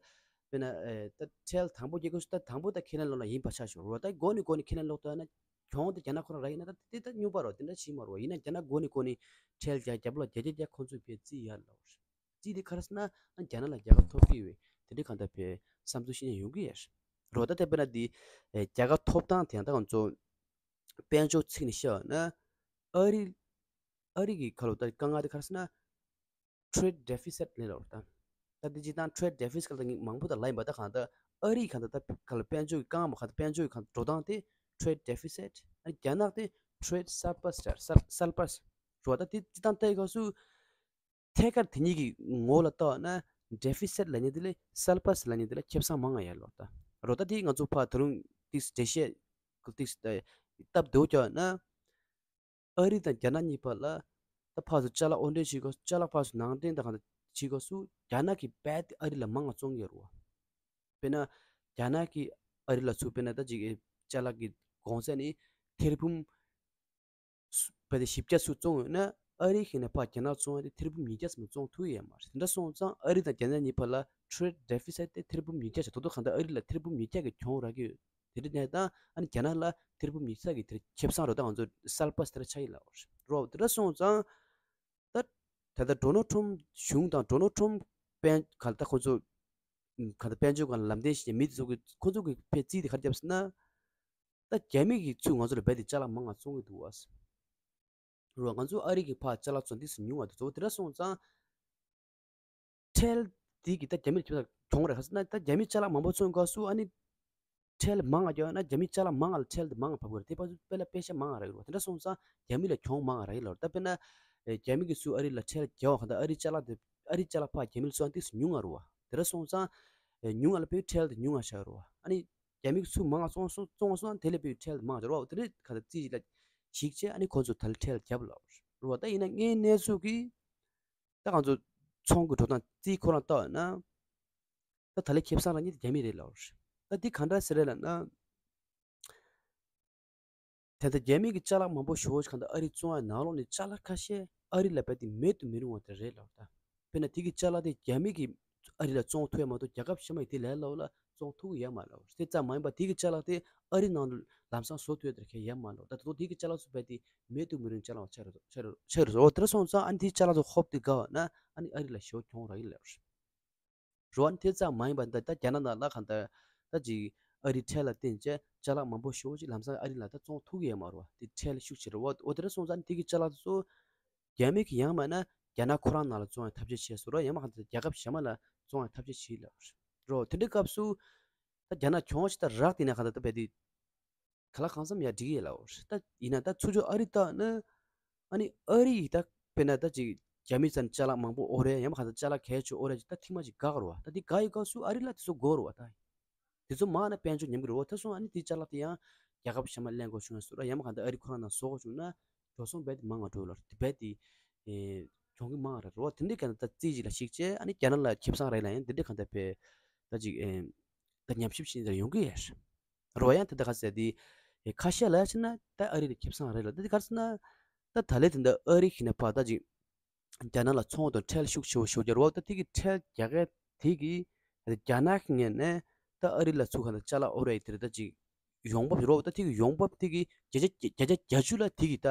དཔེར་ན་ཨེ་ད་ཁྲལ་དང་པོ་རྒྱག་དགོས་སུ་ད་དང་པོ་ད་ཁས་ལེན་ལོག་ན་ཡིན་པ་ཆགས་ཤོག་རོ། ད་མགོ་ནས་མགོ་ནས་ཁས་ལེན་ལོག་ཐུབ་ན་གྱོང་དེ་རྒྱ་ནག་ཁོ་རང་རག་ཡིན་ན་ད་དེ་ད་སྨྱོ་པ་རོ། དེ་འདྲ་བྱེད་མ་རོ། ཡིན་ན་རྒྱ་ནག་མགོ་ནས་མགོ་ནས་ཁྲལ་རྒྱག་རྒྱབ་ལོག་རྒྱག་རྒྱག་རྒྱག་ཁོང་ཚོས་ཕར་རྩིས་ཡར་ལབ། རྩིས་དེ་ག་རེ་ཟེར་ན་རྒྱ་ནག་ལ་རྒྱལ་ཁ་ཐོབ་ཀྱི་ཡོད། དེ་འདྲའི་གང་ལྟར་ཕར་བསམ་ཚུལ་བཤད་མཁན་ཡོང་གི་ཡོད་རོ། ད་དེ་དཔེར་ན་འདི་ཨེ་རྒྱལ་ཁ་ཐོབ་སྟངས་དེ་ཡང་ད་ང་ཚོ་དཔལ་འབྱོར་ཚིག་ནས་བཤད་པ་ན། ཨ་རི་ཨ་རི་གི་ཁ་ལོ་ད་དཀའ་ངལ་དེ་ག་རེ་ཟེར་ན། trade deficit ལབ་རེད་ད། ད་འདི་སྤྱིར་བཏང་trade deficit ལ་ངས་མང་པོ་ད་ལབ་ཡིན་པ། ད་གང་ལྟར་ཨ་རི་གང་ལྟར་ད་ག་ལ་དཔལ་འབྱོར་གྱི་རྐང་མ་གང་ལྟར་དཔལ་འབྱོར་གྱི་གང་འགྲོ་སྟངས་དེ་trade deficit། ཨ་རྒྱ་ནག་དེ་trade surplus ལབ། surplus རོ། ད་དེ་སྤྱིར་བཏང་ལྟ་ཡི་སྐབས་སུ་ཐད་ཀར་དེ་གཉིས་ཀྱི་ངོ་ལ་ལྟ་བ་ན་deficit ལབ་མཁན་དེ་ལས་surplus ལབ་མཁན་དེ་ལ་ཁེ་བཟང་མང་ང་ཡོད་ལོ་ད། རོ་ད་དེ་ང་ཚོ་ཕར་ད་རུང་ཏིག་འགྲེལ་བཤད་ཏིག་སྟབས་བདེ་བོ་རྒྱག་ན། ཨ་རི་དང་རྒྱ་ནག་གཉིས་བར་ལ་ད་ཕར་ཚུར་ཅ་ལག་དབོར་འདྲེན་བྱེད་དགོས། ཅ་ལག་ཕར་ཚུར་ནང་འདྲེན་དང་གང་ལྟར་བྱེད་དགོས་སུ་རྒྱ་ནག་གིས་རྦད་དེ་ཨ་རི་ལ་མང་ང་བཙོང་གི་ཡོད་རེད་བ། དཔེར་ན་རྒྱ་ནག་གིས་ཨ་རི་ལ་ཚུར་དཔེར་ན་ད་ཅིག་ཅ་ལག་གི་གོང་ཚད་ནི་ཐེར་འབུམ་རྦད་དེ་བཞི་བརྒྱ་ཚུར་བཙོང་ཡོད་ན་ཨ་རི་ཁ་ནས་ཕར་རྒྱ་ནག་བཙོང་ཡ་དེ་ཐེར་འབུམ་ཉིས་བརྒྱ་ཙམ་བཙོང་ཐུབ་ཡོད་མ་རེད། དེ་འདྲ་སོང་ཙང་ཨ་རི་དང་རྒྱ་ནག་གཉིས་བར་ལ་trade deficit དེ་ཐེར་འབུམ་ཉིས་བརྒྱ་ཆགས། ད་དུང་གང་ལྟར་ཨ་རི་ལ་ཐེར་འབུམ་ཉིས་བརྒྱ་གི་གྱོང་རག་གི་ཡོད། དེ་འདྲ་ནས་ད་ཨ་ནི་རྒྱ་ནག་ལ་ཐེར་འབུམ་ཉིས་བརྒྱ་གི་དེར་ཁེ་བཟང་རོ། ད་ང་ཚོ་surplus དེ་འདྲ་ཆགས་ཀྱི་ལབ་རོ། དེ་འདྲ་སོང་ཙང་ད་ད་ལྟ་ཌོ་ནལ་ཊམ་གཞུང་དང་ཌོ་ནལ་ཊམ་དཔལ་ག་ལ་ད་ཁོ་ཚོ་ག་ལ་དཔལ་འབྱོར་སྒང་ལ་ལམ་སྟོན་བྱེད་མཁན་མི་དེ་ཚོ་གི་ཁོ་ཚོ་གི་ཕར་རྩིས་དེ་ག་རེ་བརྒྱབ་ཟེར་ན། ད་རྒྱ་མི་གིས་ཚུར་ང་ཚོ་ལ་རྦད་དེ་ཅ་ལག་མང་ང་བཙོང་གི་འདུག་བ། རོ་ང་ཚོ་ཨ་རི་གིས་ཕར་ཅ་ལག་བཙོང་དུས་སུ་ཉུང་བ་དེ་ཚོ་དེ་འདྲ་སོང་ཙང་། ཁྲལ་དེ་གིས་ད་རྒྱ་མིར་ཁྱོད་ལ་གྱོང་རེད་ག་ཟེར་ན། ད་རྒྱ་མིས་ཅ་ལག་མང་པོ་བཙོང་སྐབས་སུ་ཨ་ནི་ཁྲལ་མང་ང་རྒྱག་ན་རྒྱ་མིས་ཅ་ལག་མང་ང་ལ་ཁྲལ་དེ་མང་ང་བབས་དགོས་རེད། དེ་བར་དུ་དཔེ་ལ་པེ་ཤ་མང་ང་རག་གི་རེད་བ། དེ་འདྲ་སོང་ཙང་རྒྱ་མི་ལ་གྱོང་མང་ང་རག་གི་ལབ་རེད། ད་དཔེར་ན་རྒྱ་མི་གིས་ཚུར་ཨ་རི་ལ་ཁྲལ་རྒྱག་པ་གང་ལྟར་ཨ་རི་ཅ་ལག་དེ་ཨ་རི་ཅ་ལག་ཕར་རྒྱ་མི་ལ་བཙོང་དུས་སུ་ཉུང་ང་རེད་བ། དེ་འདྲ་སོང་ཙང་ཉུང་ང་ལ་དཔེ་ཁྲལ་དེ་ཉུང་ང་ཆགས་རེད་བ། ཨ་ནི་རྒྱ་མི་གིས་ཚུར་མང་ང་བཙོང་སོང་བཙོང་སོང་དེ་ལས་དཔེ་ཁྲལ་དེ་མང་ང་ཆགས་རེད་བ། དེ་འདྲ་ག་ད་རྩིས་ལ་གཞིགས་བྱས་ཨ་ནི་ཁོ་ཚོ་ད་ལ་ཁྲལ་བརྒྱབ་ལབ་རེད་བ། ད་ཡིན་ན་དངོས་གནས་ཚུལ་གྱི་ད་ང་ཚོ་ཚོང་གི་འགྲོ་སྟངས་རྩིས་ཁོ་རང་བལྟ་བ་ན། ད་ད་ལན་ཁེ་བཟང་རག་མཁན་དེ་རྒྱ་མི་རེད་ལབ་རེད། ད་འདི་གང་འདྲ་ཟེར་རེད་ལབ་ན། ད་ལྟ་རྒྱ་མི་གི་ཅ་ལག་མང་པོ་ཞེ་པོ་ཞིག་གང་ལྟར་ཨ་རི་བཙོང་བའི་ནང་ལོགས་ནས་ཅ་ལག་ཁ་ཤས་ཨ་རི་ལ་རྦད་དེ་མེད་དུ་མི་རུང་བ་དེ་རེད་ལབ་རེད། ད་དཔེར་ན་དེ་གི་ཅ་ལག་དེ་རྒྱ་མི་གིས་ཨ་རི་ལ་བཙོང་ཐུབ་ཡ་མ་གཏོགས་རྒྱལ་ཁབ་གཞན་མ་གིས་དེ་ལས་སླ་པོ་ལ་བཙོང་ཐུབ་ཀྱི་ཡོད་མ་རེད་ལབ་རེད། དེ་ཙམ་མ་ཡིན་པར་དེ་གི་ཅ་ལག་དེ་ཨ་རི་ནང་ལ་ལམ་སང་བཟོ་ཐུབ་ཡ་དེ་གང་ཡོད་མ་རེད་ལབ་རེད། ད་ད་དུང་དེ་གི་ཅ་ལག་ཚོ་རྦད་དེ་མེད་དུ་མི་རུང་ཅ་ལག་ཆགས་རེད་ཆགས་རེད་ཆགས་རེད། འོ་དེ་འདྲ་སོང་ཙང་ཨ་ནི་དེའི་ཅ་ལག་ཚོ་ཧོབ་སྟེ་དགའ་བ་ན་ཨ་ནི་ཨ་རི་ལ་ཞེ་པོ་གྱོང་རག་གི་ལབ་རེད། རོ་ཨ་ནི་དེ་ཙམ་མ་ཡིན་པར་འདི་ད་རྒྱ་ནག་ནང་ལ་གང་ལྟར་ད་ཅིག་ཨ་རི་ཁྲལ་ལ་བརྟེན་བྱས་ཅ་ལག་མང་པོ་ཞེ་པོ་ཅིག་ལམ་སང་ཨ་རི་ལ་ད་བཙོང་ཐུབ་ཀྱི་ཡོད་མ་རེད་བ། དེ་ཁྲལ་ཤུགས་ཆེ་རེད་བ། འོ་དེ་འདྲ་སོང་ཙང་དེ་གི་ཅ་ལག་ཚོ་རྒྱ་མི་གི་ཡང་མིན་ན་ རྒྱ་ནག་ཁོ་རང་ནང་ལ་བཙོང་ཡ་ཐབས་ཤེས་བྱས་སོང་ར། ཡང་མ་གང་ལྟར་རྒྱལ་ཁབ་གཞན་པ་ལ་བཙོང་ཡ་ཐབས་ཤེས་བྱེད་ལབ་རོ། དེ་འདྲའི་སྐབས་སུ་ད་རྒྱ་ནག་གྱོང་ཞིག་ད་རག་དེ་ནས་གང་ལྟར་ད་བས་དེ་ག་ལ་གང་འཚམ་ཡ་འགྲིག་ཡས་ལབ་ར། ད་ཡིན་ན་ད་ཚུར་ཕྱོགས་ཨ་རི་ལྟ་ན། ཨ་ནི་ཨ་རི་ཡིས་ད་དཔེར་ན་ད་ཅིག་རྒྱ་མི་ཚོ་ཅ་ལག་མང་པོ་ཨོ་རེད། ཡང་མ་གང་ལྟར་ཅ་ལག་གལ་ཆེ་ཨོ་རེད་ཅིག་ད་ཐེངས་མ་ཅིག་དགའ་གི་རེད་བ། ད་དེ་དགའ་ཡི་སྐབས་སུ་ཨ་རི་ལ་དེ་ཚོ་དགོས་རེད་བ། ད་དེ་ཚོ་མང་ན་དཔལ་འབྱོར་ཉམས་ཀྱི་རེད་བ། ད་སོང་ཨ་ནི་དེ་ཅ་ལག་དེ་ཡང་རྒྱལ་ཁབ་གཞན་མ་ལེན་དགོས་བྱུང་ན་སོ་ར། ཡང་མ་གང་ལྟར་ཨ་རི་ཁོ་རང་ནང་བཟོ་དགོས་བྱུང་ན་འགྲོ་སོང་རྦད་དེ་མང་ང་འགྲོ་ལ། དེ་རྦད་དེ་ཨེ་གྱོང་གུན་མང་ང་རེད་བ། དེ་འདྲའི་གང་ལྟར་ད་རྩིས་ཅིག་ལ་གཞིགས་བྱས་ཨ་ནི་རྒྱ་ནག་ལ་ཁེ་བཟང་རེད་ལབ་ཡང་དེ་འདྲའི་གང་ལྟར་བས་ད་ཅིག་ཨེ་ད་ཉམས་ཞིབ་བྱེད་ཡ་ཡོང་གི་ཡོད་རེད། རོ། ཡང་དེ་འདྲ་ཁ་ཤས་དེ་ཁ་ཤས་ལ་ཕྱིན་ན་ད་ཨ་རི་ལ་ཁེ་བཟང་རེད་ལ། ད་དེ་ག་རེ་ཟེར་ན་ད་ད་ལས་དེ་འདྲ་ཨ་རི་ཁྱེད་ནས་ཕར་ད་ཅིག་རྒྱ་ནག་ལ་ཚོང་དང་ཁྲལ་ཤུགས་ཆེ་བོ་ཞུ་རྒྱུ་རོ། ད་དེ་གི་ཁྲལ་རྒྱག་མཁན་དེ་གི་རྒྱ་ནག་གི་ངོས་ནས་ད་ཨ་རི་ལ་ཚུར་ག་ད་ཅ་ལག་ཨོ་རེད་དེ་རེད་ད་ཅིག་ཡོང་འབབ་རོ། ད་དེ་གི་ཡོང་འབབ་དེ་གི་བརྒྱ་ཆ་བརྒྱ་ཆ་བརྒྱད་ཅུ་ལ་དེ་གི་ད་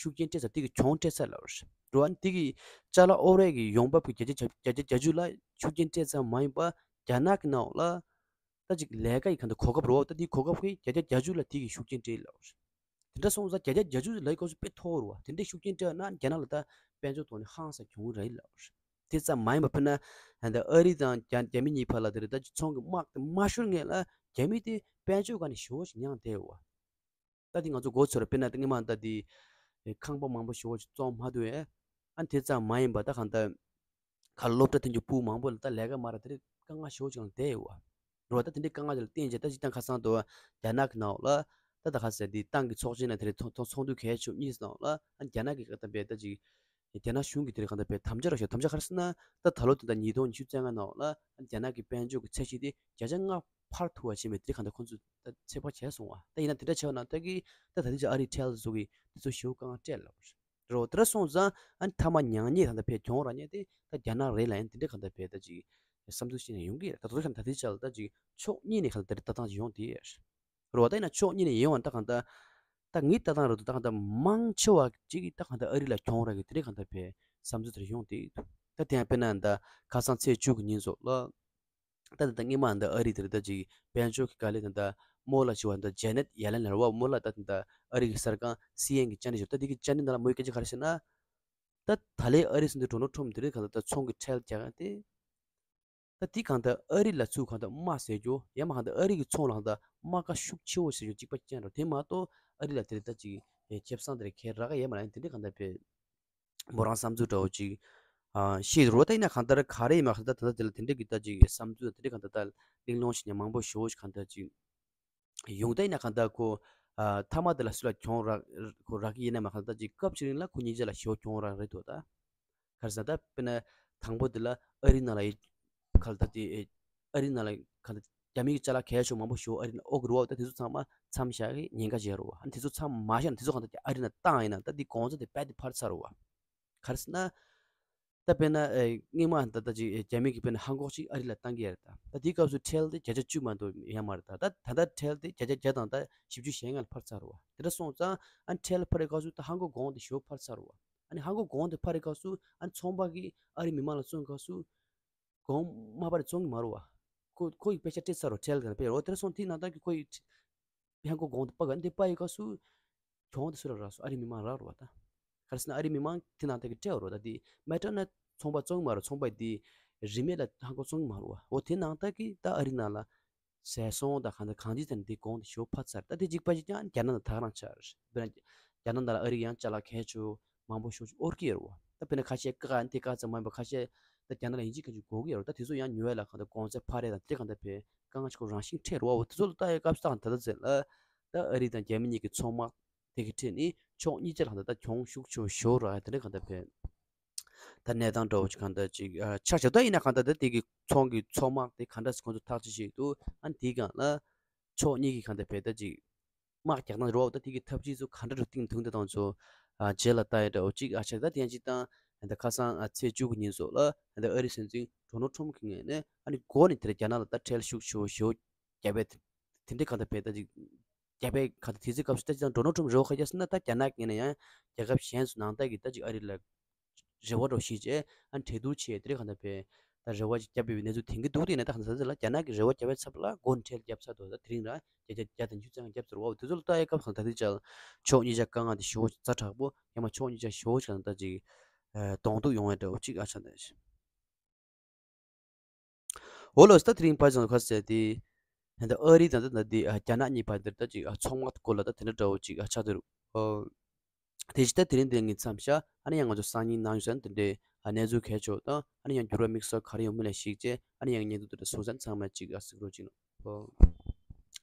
ཤུགས་རྐྱེན་སྤྲད་ཚར། དེ་གི་གྱོང་སྤྲད་ཚར་ལབ་རོ། ཨ་ནི་དེ་གི་ཅ་ལག་ཨོ་རེད་གི་ཡོང་འབབ་གི་བརྒྱ་ཆ་བརྒྱ་ཆ་བརྒྱད་ཅུ་ལ་ཤུགས་རྐྱེན་སྤྲད་ཚར་མ་ཡིན་པ་རྒྱ་ནག་གི་ནང་ལ། ད་ཅིག་ལས་ཀ་ཡི་གང་ལྟར་གོ་སྐབས་རོ། ད་དེའི་གོ་སྐབས་ཀྱི་བརྒྱ་ཆ་བརྒྱད་ཅུ་ལ་དེ་གི་ཤུགས་རྐྱེན་སྤྲད་ལབ་རེད། དེ་འདྲ་སོང་ཙང་བརྒྱ་ཆ་བརྒྱད་ཅུ་ལ་ཡི་གོ་སུ་དཔེ་མཐོ་རུ་བ། དེ་འདྲའི་ཤུགས་རྐྱེན་སྤྲད་ན་རྒྱ་ནག་ལ་ད་དཔལ་འབྱོར་ཐོག་ནས་ཧང་སང་གྱོང་རག་ཡི་ལབ་རེད། དེ་ཙམ་མ་ཡིན་པ་དཔེར་ན་ད་ཨ་རི་དང་རྒྱ་རྒྱ་མི་གཉིས་བར་ལ་དེ་རེད་ད་ཅིག་ཚོང་གི་དམག་དེ་མ་ཤོར་སྔོན་ལ་རྒྱ་མི་དེ་དཔལ་འབྱོར་སྒང་ནས་ཞེ་པོ་ཞིག་མྱངས་བསྡད་ཡོད་བ། ད་དེ་ང་ཚོ་མགོ་ཚོས་ར། དཔེར་ན་ད་སྔོན་མ་ད་དེ་ཁང་པ་མང་པོ་ཞེ་པོ་ཞིག་བཙོང་མ་ཐུབ་ཡས། ཨ་ནི་དེ་ཙམ་མ་ཡིན་པ་ད་གང་ལྟར་ག་སློབ་གྲྭ་ཐོན་རྒྱུ་སྤུ་གུ་མང་པོ་ལ་ད་ལས་ཀ་མ་རག་དེ་རིགས་དཀའ་ངལ་ཞེ་པོ་ཅིག་ལ་བསྡད་ཡོད་བ། རེད་བ། ད་དེ་འདྲའི་དཀའ་ངལ་ཅིག་ལ་བརྟེན་བྱས་ད་སྤྱིར་བཏང་ཁ་སང་དུ་རྒྱ་ནག་གི་ནང་ལ་ད་ད་ག་ཟེར་དེ་ཏང་གི་ཚོགས་ཆེན་ལ་དེ་རིགས་ཚོགས་ཚོགས་ཚོགས་འདུ་གལ་ཆེ་གཉིས་ནང་ལ་ཨ་རྒྱ་ནག་གི་ག་ད་བས་ད་ཅིག་རྒྱ་ནག་གཞུང་གིས་དེ་རིགས་གང་ལྟར་བས་དམ་བཅའ་རག་ཤོག་དམ་བཅའ་ག་རེ་ཟེར་ན། ད་ད་ལོ་དེ་ད་ཉིས་སྟོང་ཉི་ཤུ་རྩ་ལྔ་ནང་ལ་ཨ་རྒྱ་ནག་གི་དཔལ་འབྱོར་གྱི་ཚད་གཞི་དེ་བརྒྱ་ཆ་ལྔ་འཕར་ཐུབ་པ་བྱས་མེད། དེ་གང་ལྟར་ཁོང་ཚོས་ད་ཚོད་དཔག་བྱས་སོང་བ། ད་ཡིན་ན་དེ་འདྲ་བྱས་པ་ན་ད་གི་ད་ད་ལྟ་ཅིག་ཨ་རིའི་ཁྲལ་བཟོ་གི་དེ་ཚོ་ཞེ་པོ་དཀའ་ངལ་སྤྲད་ལབ་རེད། རོ། དེ་འདྲ་སོང་ཙང་ཨ་ནི་མཐའ་མ་མྱ་ངན་གང་ལྟར་བས་གྱོང་རག་མཁན་དེ་ད་རྒྱ་ནག་རེད་ལབ་ཡང་དེ་འདྲ་གང་ལྟར་བས་ད་ཅིག་བསམ་ཚུལ་བཤད་ནས་ཡོང་གི་རེད། ད་དོ་ཁ་ད་དེ་ཆ་ལ་ད་ཅིག་ཕྱོགས་གཉིས་ནས་གང་ལྟར་ལྟ་སྟངས་ཅིག་ཡོང་དེ་རེད། རོ། ད་ཡིན་ན་ཕྱོགས་གཉིས་ནས་ཡིན་བ་ད་གང་ལྟར་ད་ངའི་ལྟ་སྟངས་རེད་འདུག་ད་གང་ལྟར་མང་ཆེ་བ་ཅིག་གིས་ད་གང་ལྟར་ཨ་རི་ལ་གྱོང་རག་གི་དེ་འདྲ་གང་ལྟར་བས་བསམ་ཚུལ་དེ་འདྲ་ཡོང་དེ་འདུག་ད་དེ་ཡང་དཔེར་ན་ད་ཁ་སང་ཚེས་བཅུ་གི་ཉིན་ཚོ་ལ། ད་ད་ད་སྔོན་མ་ད་ཨ་རི་དེར་ད་ཅིག་དཔལ་འབྱོར་གྱི་དཀའ་ལས་ད་ད་རྨོ་ལགས་ཞུ་བ་ད་ཇེ་ནེད་ཡེ་ལེན་ལ་རེད་བ། རྨོ་ལགས་ད་ད་ཨ་རི་གི་གསར་ཁང་སི་ཨེན་ཨེན་གི་བཅར་འདྲི་ཞུ་ད་དེ་གི་བཅར་འདྲི་ནང་ལ་མོས་སྐད་ཆ་ག་རེ་ཟེར་ན། ད་ད་ལས་ཨ་རི་སྲིད་འཛིན་ཌོ་ནལ་ཊམ་དེ་རིང་གང་ལྟར་ད་ཚོང་གི་ཁྲལ་རྒྱག་ཡ་དེ། ད་དེ་གང་ལྟར་ཨ་རི་ལ་ཚུར་གང་ལྟར་དམག་ཟེར་རྒྱུ་ཡང་མ་གང་ལྟར་ཨ་རི་གི་ཚོང་ལ་གང་ལྟར་རྨ་ཁ་ཤུགས་ཆེ་བོ་ཟེར་རྒྱུ་གཅིག་པ་ཅན་རེད། དེ་མ་གཏོགས་ཨ་རི་ལ་དེ་རིང་ད་ཅིག་ཁེ་བཟང་དེ་རིང་ཁེ་རག་ག་ཡོད་མ་རེད། དེ་འདྲ་གང་ལྟར་བས། མོ་རང་བསམ་ཚུལ་འདྲ་བོ་ཅིག་ཨ་བཤད་རོ། ད་ཡིན་ན་གང་ལྟར་ག་རེ་ཡིན་མ་གང་ལྟར་ད་ལྟ་དེ་ལ་དེ་འདྲ་གི་ད་ཅིག་བསམ་ཚུལ་དེ་འདྲ་གང་ལྟར་ད་གླེང་སློང་བྱས་ནས་མང་པོ་ཞེ་པོ་ཞིག་གང་ལྟར་ཅིག་ཡོང་། ད་ཡིན་ན་གང་ལྟར་ཁོ་ཨ་མཐའ་མ་དེ་ལ་སུ་ལ་གྱོང་རག་ཁོ་རག་གི་ཡིན་ན་མ་གང་ལྟར་ཅིག་སྐབས་ཅིག་རིང་ལ་ཁོ་གཉིས་ཆ་ལ་ཞེ་པོ་གྱོང་རག་རེད་འདུག་ད་ག་རེ་ཟེར་ད་དཔེར་ན་དང་པོ་དེ་ལ་ཨ་རི་ནང་ལ་ཡི་ག་ལ་ད་དེ་ཨ་རི་ནང་ལ་ག་ལ་རྒྱ་མི་གི་ཅ་ལག་གལ་ཆེ་མང་པོ་ཞེ་པོ་ཨ་རི་ནང་ཨོ་གི་རུ་བ་ད་དེ་ཚོ་ཚང་མ་མཚམས་བཞག་གི་ཉེན་ཁ་ཆེ་རུ་བ། ཨ་ནི་དེ་ཚོ་མཚམས་མ་བཞག་ན་དེ་ཚོ་གང་ལྟར་ཨ་རི་ནང་བཏང་ཡིན་ན་ད་དེ་གོང་ཚད་དེ་རྦད་དེ་འཕར་ཚར་རུ་བ། ག་རེ་ཟེར་ན། ད་དཔེར་ན་ཨེ་སྔོན་མ་ད་ལྟ་ཅིག་ཨེ་རྒྱ་མི་གིས་དཔེར་ན་ཧང་ཀོག་ཅིག་ཨ་རི་ལ་བཏང་གི་ཡོད་རེད། ད་ད་དེའི་སྐབས་སུ་ཁྲལ་དེ་བརྒྱ་ཆ་བཅུ་མ་གཏོགས་ཡོད་མ་རེད། ད་ད་ད་ལྟ་ཁྲལ་དེ་བརྒྱ་ཆ་བརྒྱ་དང་ད་བཞི་བཅུ་ཞེ་ལྔ་ལ་འཕར་ཚར་རེད་བ། དེ་འདྲ་སོང་ཙང་ཨ་ནི་ཁྲལ་འཕར་བའི་སྐབས་སུ་ད་ཧང་ཀོག་གོང་དེ་ཞེ་པོ་འཕར་ཚར་རེད་བ། ཨ་ནི་ཧང་ཀོག་གོང་དེ་འཕར་བའི་སྐབས་སུ་ཨ་ནི་ཚོང་པ་གིས་ཨ་རི་མི་མང་ལ་བཙོང་སྐབས་སུ་གོང་དམའ་བ་རེ་བཙོང་གི་མ་རེད་བ། ཁོ་ཁོ་ཡི་དཔེ་ཆ་སྤྲད་ཚར་རེད་བ། ཁྲལ་དང་དཔེ་རོ། དེ་འདྲ་སོང་དེའི་ནང་ད་གི་ཁོ་ཡི་ཧང་ཀོག་གོང་དེ་སྤར་ག་འདི་སྤར་ཡི་སྐབས་སུ་གྱོང་དེ་སུ་ལ་རག་སོང་། ཨ་རི་མི་མང་རག་རུ་བ་ད། ག་རེ་ཟེར་ན་ཨ་རི་མི་མང་དེ་ནང་ད་གི་སྤྲད་རུ་བ་ད་དེ་མེ་ཏྲ་ན་ཚོང་པ་བཙོང་མ་རུ་ཚོང་པ་དེ་རིན་མེད་ལ་ཧང་ཀོག་བཙོང་མ་རུ་བ། འོ་དེ་ནང་ད་གི་ད་ཨ་རི་ནང་ལ་ཟས་སོང་ད་གང་ད་གང་ཅི་ཙམ་དེ་གོང་དེ་ཞོ་ཕ་ཚར། ད་དེ་གཅིག་པ་གཅིག་ཀྱང་རྒྱ་ནག་ནང་ད་ག་རང་ཆགས་རེད། དཔེར་ན་རྒྱ་ནག་ནང་ལ་ཨ་རི་ཡང་ཅ་ལག་གལ་ཆེ་མང་པོ་ཞོ་ཅིག་ཨོར་གི་ཡོད་རུ་བ། ད་དཔེར་ན་ཁ་ཤས་ཀ་དེ་ཀ་ཙམ་མ་ཡིན་པ་ཁ་ཤས་ད་རྒྱ་ནག་ལ་ཡིན་གཅིག་ག་གཅིག་དགོས་ཀྱི་ཡོད་རུ། ད་དེ་ཚོ་ཡང་ཉོ་ཡ་ལ་གང་ད་གོང་ཚད་འཕར་རེད་ད་དེ་གང་ད་བས་དཀའ་ངལ་ཆེ་ཁོ་རང་བཞིན་འཕྲད་རུ་བ། འོ་དེ་ཚོ་ལ་ལྟ་ཡ་སྐབས་སུ་ད་གང་ད་ད་ཟེར་ལ་ད་ཨ་རི་དང་རྒྱ་མི་གཉིས་ཀྱི་ཚོང་དམག་དེ་གི་ཁྲོད་ནས་ཕྱོགས་གཉིས་ཆར་གང་ལྟར་ད་གྱོང་ཤུགས་ཆེ་བ་ཞོ་རག་དེ་འདྲ་གང་ལྟར་བས་ད་གནས་སྟངས་འདྲ་བོ་ཅིག་གང་ལྟར་ཅིག་ཨ་ཆགས་བྱ། ད་ཡིན་ན་གང་ལྟར་ད་དེ་གི་ཚོང་གི་ཚོང་དམག་དེ་གང་འདྲ་སེ་ཁོང་ཚོ་ཐག་གཅོད་བྱེད་འདུག་ཨ་ནི་དེའི་སྒང་ལ་ཕྱོགས་གཉིས་ཀྱི་གང་ལྟར་བས་ད་ཅིག་དམག་རྒྱག་སྟངས་རེད་བ། ད་དེ་གི་ཐབས་ཇུས་ཚོ་གང་འདྲ་རུ་བཏིང་འདུག་འདི་དང་ཚོ་ཨ་རྗེས་ལ་ལྟ་ཡ་འདྲ་བོ་ཅིག་ཨ་ཆགས། ད་དེ་ཡང་ཅིག་ད་ད་ཁ་སང་ཨ་ཚེས་བཅུ་གི་ཉིན་སོགས་ལ་ད་ཨ་རི་སྲིད་འཛིན་ཌོ་ནལ་ཊམ་གྱི་ངོས་ནས་ཨ་ནི་འགོ་ནས་དེར་རྒྱ་ནག་ལ་ད་ཁྲལ་ཤུགས་ཆེ་བ་ཞེ་པོ་བརྒྱབ་པས། དེ་འདྲའི་གང་ལྟར་བས་ད་ཅིག་རྒྱ་བལ་གང་ལྟར་དེ་ཚོའི་སྐབས་སུ་ད་ཅིག་ད་ཌོ་ནལ་ཊམ་རེ་བ་ཁ་རྒྱག་སོང་ན་ད་རྒྱ་ནག་གི་ངོས་ནས་ཡང་རྒྱལ་ཁབ་གཞན་ཚོ་ནང་ལྟར་གྱི་ད་ཅིག་ཨ་རི་ལ་རེ་བ་འདྲ་བོ་བྱེད་བྱས་ཨ་གྲོས་བསྡུར་བྱས་དེ་འདྲའི་གང་ལྟར་བས་ད་རེ་བ་ཅིག་བརྒྱབ་པའི་གནས་ཚུལ་དེང་གི་འདུག་དེ་ཡིན་ན་ད་གང་ལྟར་ལ་རྒྱ་ནག་གི་རེ་བ་བརྒྱབ་པའི་ཚབ་ལ་སྒོ་ནས་ཁྲལ་བརྒྱབ་ཚར་འདུག་ད་དེ་རིང་ར་བརྒྱ་ཆ་བརྒྱ་དང་ཉི་ཤུ་རྩ་ལྔ་བརྒྱབ་ཚར་བ། དེ་ཚོ་ལ་ལྟ་ཡའི་སྐབས་སུ་ད་ལྟའི་ཆར་ཕྱོགས་གཉིས་ཆ་དཀའ་ངལ་དེ་ཞེ་པོ་ཛ་དྲག་པོ་ཡང་མ་ཕྱོགས་གཉིས་ཆ་ཞེ་པོ་ཅིག་ད་ཅིག་ གདོང་གཏུག་ཡོང་བའི་འདྲ་བོ་ཅིག་ཨ་ཆགས་འདུག་འོ་ལགས་སོ། ད་དེ་རིང་ཕར་ཚུར་ཁ་གསལ་ཏེ། ད་ཨ་རི་དང་ད་ད་འདི་རྒྱ་ནག་གཉིས་བར་འདིར་ད་ཅིག་ཚོང་དམག་སྐོར་ལ་ད་དེ་འདྲ་འདྲ་བོ་ཅིག་ཆགས་བསྡད་འདུག་དེ་བཞིན་ད་དེ་རིང་འདིར་ངས་མཚམས་བཞག་ཨ་ནི་ཡང་ང་ཚོ་སང་ཉིན་གནང་ཡོད་ས་ནི་དེ་འདྲའི་གནས་ཚུལ་གལ་ཆེ་བ་དང་ཨ་ནི་ཡང་འགྱུར་བ་དམིགས་བསལ་ག་རེ་ཡོང་མིན་ལ་གཞིགས་བྱས་ཨ་ནི་ཡང་བརྙན་ཐུང་དེ་འདྲ་བཟོ་ས་ཚང་མ་ཅིག་གཟིགས་རོགས་གྱིས་གནང་།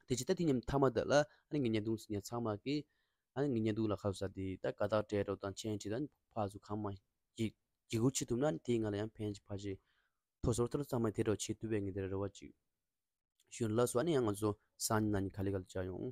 དེ་བཞིན་ད་དེ་མཉམ་མཐའ་མ་དེ་ལ་ཨ་ནི་ངའི་བརྙན་ཐུང་གཟིགས་མཁན་ཚང་མ་གིས་ཨ་ནི་ངའི་བརྙན་ཐུང་ལ་ཁ་གསལ་དེ་ད་དགའ་རྟགས་སྤྲད་རོགས་དང་མཆན་བྲིས་དང་ཕར་ཚུར་གང་མང་ཡིག་ཡིག་སྐུར་བྱེད་ཐུབ་ན་ཨ་ནི་དེའི་ང་ལ་ཡང་ཕན་ཅིག་ཕར་ཅིག་ཐོབ་སོང་། ད་ཚང་མས་དེ་འདྲ་བྱེད་ཐུབ་པའི་ངས་དེ་འདྲ་རེ་བ་ཅིག་ཞུ་ཡིན་ལགས་སོ། ཨ་ནི་ཡང་ང་ཚོ་སང་ཉིན་གནངས་ཉིན་ག་ལེ་ག་ལེ་བཅར་ཡོང་།